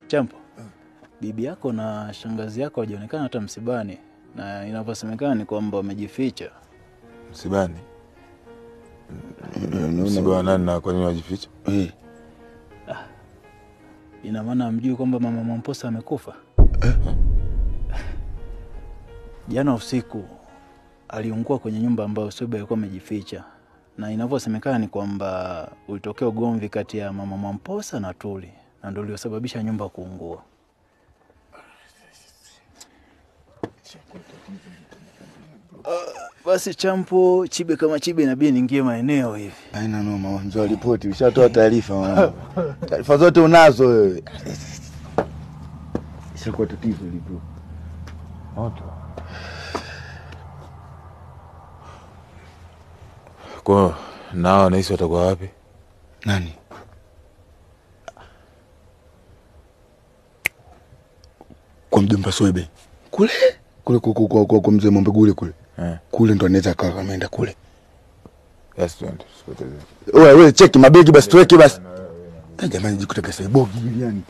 Champo, bibi yako na shangazi yako hawajaonekana hata msibani, na inavyosemekana ni kwamba wamejificha. Msibani? Msiba nani na kwa nini wajificha? Ina maana hamjui kwamba mama Mwamposa amekufa? Jana usiku aliungua kwenye nyumba ambayo Swebe alikuwa amejificha, na inavyosemekana ni kwamba ulitokea ugomvi kati ya mama Mwamposa na Tuli, na ndio uliosababisha nyumba kuungua. Basi Champo, Chibe kama Chibe inabidi niingie maeneo hivi. Haina noma, mzee wa ripoti, ushatoa taarifa mwanangu. Taarifa zote unazo wewe. Ishakuwa tatizo hili bro. Moto. Kwa nao nahisi watakuwa wapi? Nani? Kwa mjomba Swebe. Kule kule kwa mzee Mwambegule kule. Kule ndo anaweza akawa ameenda kule. Yes, twende. Wewe cheki mabegi basi tuweke basi. Jamani jikuta pesa ibogi yani.